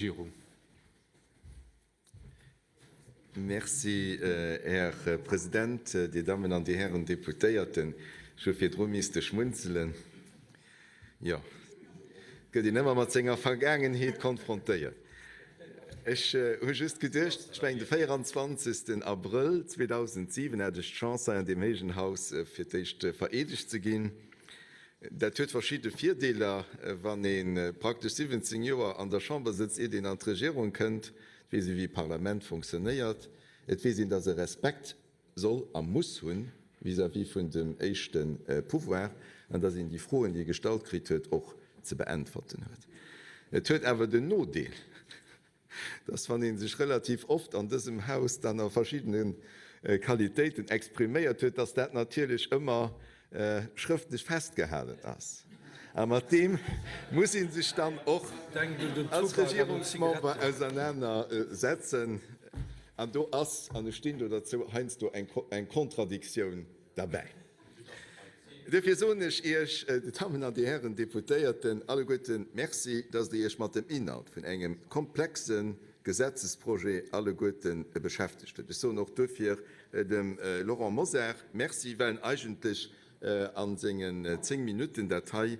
Regierung. Merci, Här President, Dir Dammen an Dir Hären Deputéierten. Ech hu virdru misste schmunzelen. Jo, et gëtt een ëmmer mat senger Vergaangenheet konfrontéiert. Ech hu just geduecht, ech mengen de 24. Abrëll 2007 hat ech d'Chance, hei an deem héijen Haus fir d'éischt vereedegt ze ginn. Dat huet verschidde Virdeeler, wann ee praktesch 17 Joer an der Chamber sëtzt, iert een an d'Regierung kënnt. Et weess ee wéi e Parlament fonctionnéiert. Et weess een, datt e Respekt soll a muss hunn vis-à-vis vun dem éischte Pouvoir an datt een déi Froen, déi e gestallt kritt huet, och ze beäntwerten huet. Et huet awer den Nodeel, dass wann ee sech relativ oft an dësem Haus dann a verschiddene Qualitéiten expriméiert huet, dass dat natierlech ëmmer schrëftlech festgehalen ass. A mat deem muss ee sech dann och als Regierungsmember ausernanersetzen. An do ass, an ech stinn do derzou, heiansdo eng Contradictioun derbäi. Duerfir soen ech Iech, Dir Dammen an Dir Hären Deputéierten, alleguerte Merci, dass Dir Iech mat dem Inhalt vun engem komplexe Gesetzesprojet alleguerte beschäftegt hutt. Ech soen och duerfir dem Laurent Mosar Merci, well en eigentlech a sengen zéng Minutten dat hei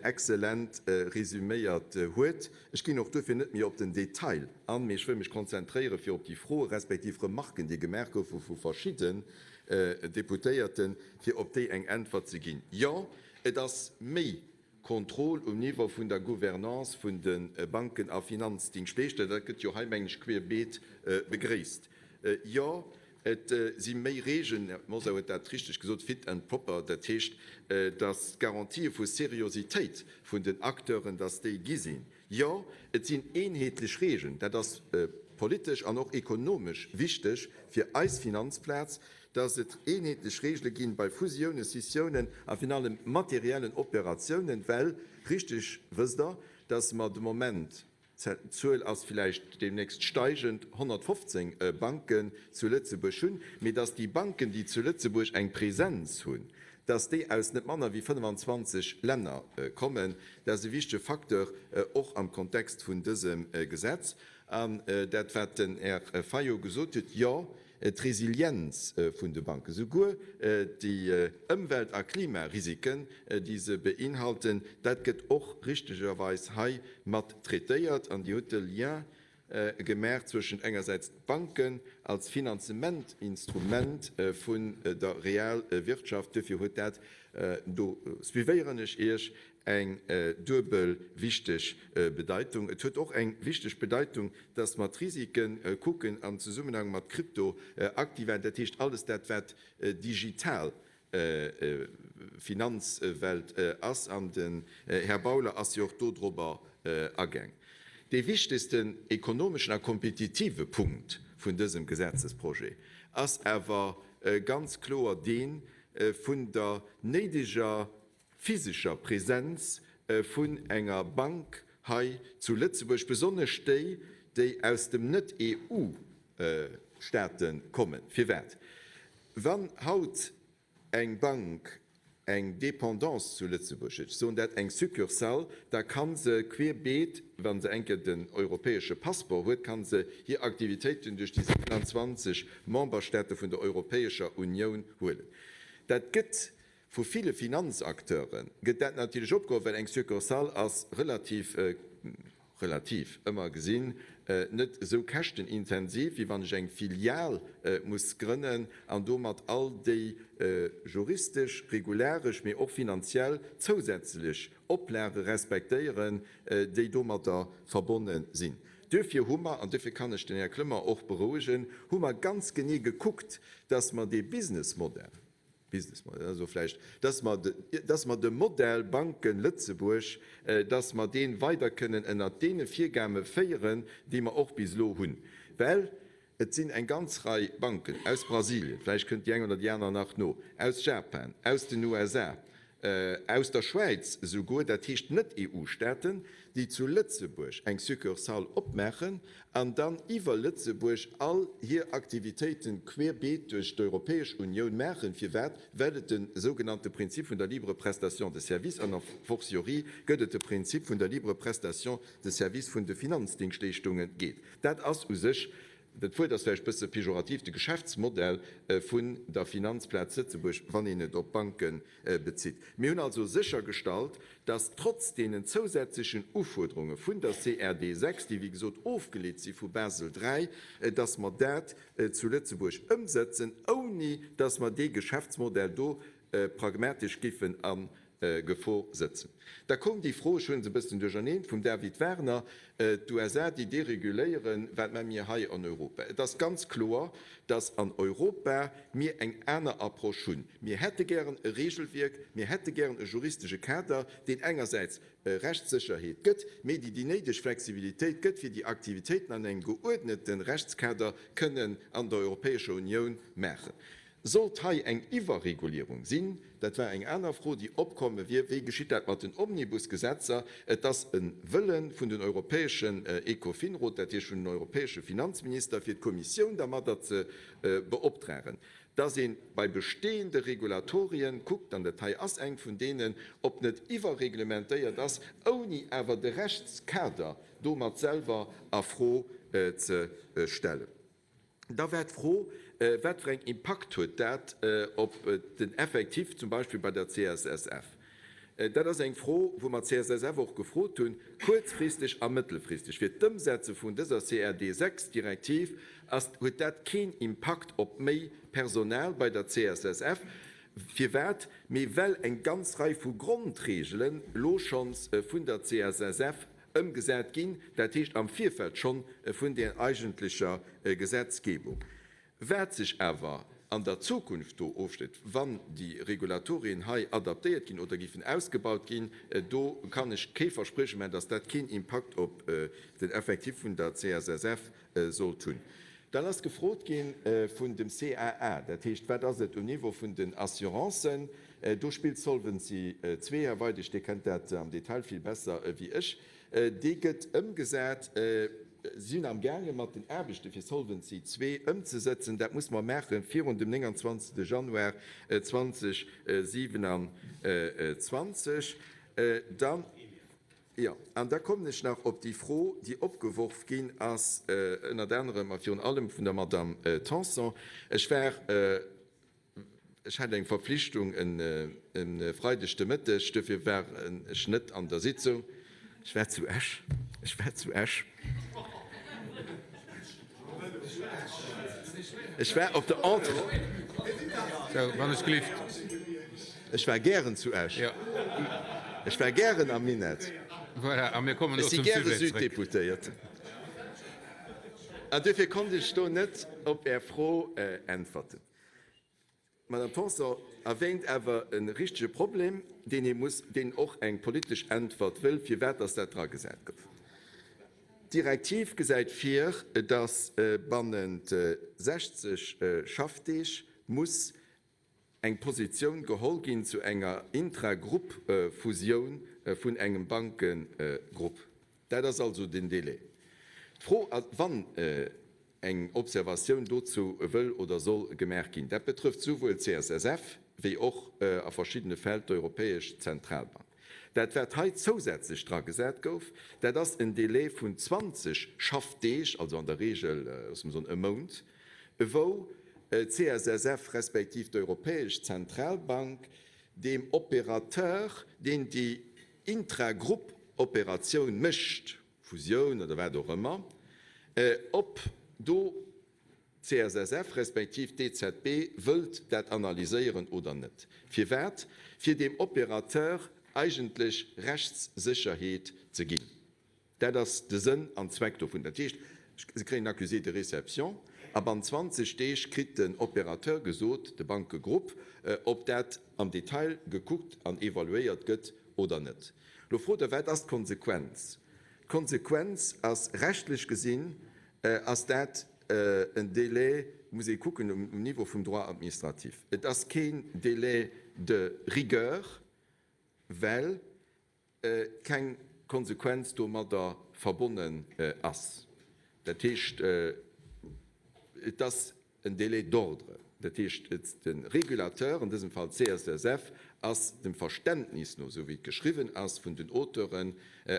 exzellent resüméiert huet. Ech ginn och duerfir net méi op den Detail an, mee ech wëll mech konzentréiere fir op déi Froe respektiv Remarken, déi gemaach goufe vu verschidden Deputéierten, fir op déi eng Äntwert ze ginn. Jo, et ass méi Contrôle um Niveau vun der Gouvernance vun de Banken a Finanzdingschtleeschter. Dat gëtt jo hei, mengen ech, querbeet begréisst. Jo, et si méi Regeln, Här Mosar huet dat richteg gesot, fit and proper, dat heescht, dass d'Garantië vu Seriositéit vun den Acteuren, dass déi gi sinn. Jo, et sinn eenheetlech Regeln. Dat ass politesch an och ekonomesch wichteg fir eis Finanzplaz, dass et eenheetlech Regele ginn bei Fusiounen, Scissiounen a virun allem materiellen Operatiounen, well richteg wësst Der, dass mer de Moment, d'Zuel ass villäicht deemnächst steigend, 115 Banken zu Lëtzebuerg hunn, mee dass déi Banken, déi zu Lëtzebuerg eng Presenz hunn, dass déi aus net manner wéi 25 Länner kommen. Dat ass e wichtege Facteur och am Kontext vun dësem Gesetz. An dat, wat den Här Fayot gesot huet, jo, d'Resilienz vun de Banken, souguer déi Ëmwelt a Klimarisiken, déi se beinhalten, dat gëtt och richtegerweis hei mat traitéiert. An Dir hutt de Lien gemaach zwëschent engersäits d'Banken als Finanzementinstrument vun der Realwirtschaft, duerfir huet dat, do suivéieren ech Iech, eng duebel wichteg Bedeitung. Et huet och eng wichteg Bedeitung, dass mer d'Risike kucken am Zesummenhang mat Kryptoaktiva, dat heescht alles dat, wat digital Finanzwelt ass, an den Här Bauler ass jo och dodrobber agaang. Dee wichtegsten ekonomeschen a kompetitive Punkt vun dësem Gesetzesprojet ass awer ganz kloer dee vun der néideger physescher Präsenz vun enger Bank hei zu Lëtzebuerg, besonnesch déi, déi aus dem Net-EU-Staate kommen. Firwat? Wann haut eng Bank eng Dépendance zu Lëtzebuerg huet, ech soen dat, eng Succursale, da ka se querbeet, wa se eng Kéier den europäesche Passeport huet, ka se hir Aktivitéiten duerch déi 27 Memberstaate vun der Europäescher Unioun huelen. Dat gëtt Vu ville Finanzacteure gëtt dat natierlech opgeholl, well eng Succursale ass relativ, relativ ëmmer gesinn, net esou käschtenintensiv, wéi wann ech eng Filial muss grënnen an domat all déi juristesch, regularesch, mee och finanziell zousätzlech Oplage respektéieren, déi domadder verbonne sinn. Duerfir hu mer, an duerfir kann ech den Här Clement och berouegen, hu mer ganz genee gekuckt, dass mer dee Businessmodell, Businessmodell, also vläicht, dass mer, dass mer de Modell Banken Lëtzebuerg, dass mer dee weider kënnen ënnert deene Virgame féieren, déi mer och bis elo hunn. Well et sinn eng ganz Rei Banken aus Brasilien, vläicht kënnt déi eng oder déi aner nach no, aus Japan, aus den USA. aus der Schwäiz esouguer, dat heescht Net-EU-Staaten, déi zu Lëtzebuerg eng Succursale opmaachen an dann iwwer Lëtzebuerg all hir Aktivitéiten querbeet duerch d'Europäesch Unioun maachen. Firwat? Well et de sougenannte Prinzip vun der libre prestation de services an a fortiori gëtt et de Prinzip vun der libre prestation de services vun de Finanzdingschtleeschtungen geet. Dat ass u sech Dat Wuert ass vläicht bësse pejorativ, de Geschäftsmodell vun der Finanzplaz Lëtzebuerg, wann een et op d'Banke bezitt. Mir hunn also séchergestallt, dass trotz deenen zousätzlechen Ufuerderunge vun der CRD 6, déi wéi gesot ofgeleet si vu Basel 3, dass mer dat zu Lëtzebuerg ëmsetzen, ouni dass mer dee Geschäftsmodell do pragmatesch giffen a Gefor sëtzen. Da koum déi Fro, ech huele se e bëssen duercherneen, vum David Wagner, d'USA, déi dereguléieren, wat maache mir hei an Europa? Et ass ganz kloer, dass an Europa mir eng aner Approche hunn. Mir hätte gären e Regelwierk, mir hätte gären e juristesche Kader, deen engersäits Rechtssécherheet gëtt, mee déi déi néideg Flexibilitéit gëtt, fir déi Aktivitéiten an engem geuerdnete Rechtskader kënnen an der Europäescher Unioun maachen. Sollt hei eng Iwwerregulierung sinn, dat war eng aner Fro, déi opkomme wier, wéi geschitt dat mat den Omnibusgesetzer? Et ass e Wëlle vun den europäeschen Ecofin-Rot, dat heescht vun den europäesche Finanzminister, fir d'Kommissioun dermadder ze beoptragen, dass ee bei bestehende Regulatorien kuckt, an dat hei ass eng vun deenen, ob net iwwerreglementéiert ass, ouni awer de Rechtskader domat selwer a Fro ze stellen. Da war d'Fro, Wat fir eng Impakt huet dat op den Effectif zum Beispill bei der CSSF? Dat ass eng Fro, wou mer d'CSSF och gefrot hunn, kuerzfristeg a mëttelfristeg. Fir d'Ëmsetze vun dëser CRD VI-Direktiv ass, huet dat keen Impakt op méi Personal bei der CSSF. Firwat? Mee well eng ganz Rei vu Grondregelen elo schonns vun der CSSF ëmgesat ginn, dat heescht am Virfeld schonn vun där eigentlecher Gesetzgebung. Wat sech awer an der Zukunft do ofstellt, wann déi Regulatorien hei adaptéiert ginn oder géifen ausgebaut ginn, do kann ech kee Versprieche maachen, dass dat keen Impakt op den Effectif vun der CSSF sollt hunn. Dann ass gefrot gi vun dem CAA, dat heescht, wat ass et um Niveau vun den Assurancen? Do spillt Solvency ii, Här Weidig, Dir kennt dat am Detail vill besser wéi ech, dee gëtt ëmgesat. Si sinn amgaange mat den Aarbechte fir Solvency ii ëmzesëtzen. Dat muss mer maache virun dem 29. Januar 2027. Dann. Jo, an da kommen ech nach op déi Fro, déi opgeworf ginn ass, ënnert anerem a virun allem vun der Madamm Tanson. Ech war, ech hat eng Verpflichtung e Freideg de Mëtteg, duerfir war ech net an der Sitzung. Ech war zu Esch. Ech war zu Esch. Ech war op der Entrée. Sou, wann ech gelift. Ech war gären zu Esch. Ech war gären am Minett. Voilà, a mir kommen elo zum Sujet zréck. Ech si gäre Süddeputéierten. An duerfir konnt ech do net op Är Fro äntwerten. D'Madame Tanson erwähnt awer e richtege Problem, deen ee muss, deen och eng politesch Äntwert wëll, firwat dass dat dragesat gouf. D'Direktiv gesäit vir, dass bannent 60 Schaffdeeg muss eng Positioun geholl ginn zu enger Intragrupp-Fusioun vun engem Bankegrupp. Dat ass also den Délai. D'Fro ass, wann eng Observatioun dozou wëll oder soll gemaach ginn. Dat betrëfft souwuel d'CSSF wéi och a verschiddene Fäll d'Europäesch Zentralbank. Dat, wat hei zousätzlech dragesat gouf, dat ass en Délai vun 20 Schaffdeeg, also an der Regel, loosse mer soen, e Mount, wou d'CSSF respektiv d'Europäesch Zentralbank deem Opérateur, deen déi Intragrupp-Operatioun mécht, Fusioun oder wat och ëmmer, ob do d'CSSF respektiv d'EZB wëllt dat analyséieren oder net. Firwat? Fir deem Opérateur eigentlech Rechtssécherheet ze ginn. Dat ass de Sënn an Zweck dovun. Dat heescht, se kréien en Accusé de réception a bannent 20 Deeg kritt den Opérateur gesot, de Bankegrupp, ob dat am Detail gekuckt an evaluéiert gëtt oder net. Lo frot Der, Wat ass d'Konsequenz? D'Konsequenz ass, rechtlech gesinn ass dat en Délai, muss ee kucken um Niveau vum Droit administratif, et ass keen Délai de rigueur. well keng Konsequenz domadder verbonnen ass. Dat heescht, et ass en Délai d'ordre. Dat heescht, de Régulateur, an dësem Fall d'CSSF, ass dem Verständnis no, esou wéi et geschriwwen ass vun den Auteuren,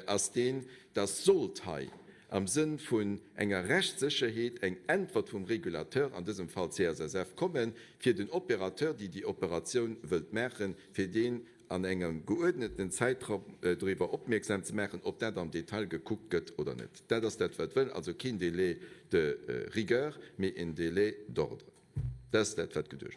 ass deen, dass sollt hei am Sënn vun enger Rechtssécherheet eng Äntwert vum Régulateur, an dësem Fall d'CSSF, kommen, fir den Opérateur, déi déi Operatioun wëllt maachen, fir deen an engem geuerdneten Zäitraum doriwwer opmierksam ze maachen, ob dat am Detail gekuckt gëtt oder net. Dat ass dat, wat wëll. Also keen Délai de rigueur, mee en Délai d'ordre. Dat ass dat, wat geduecht ass.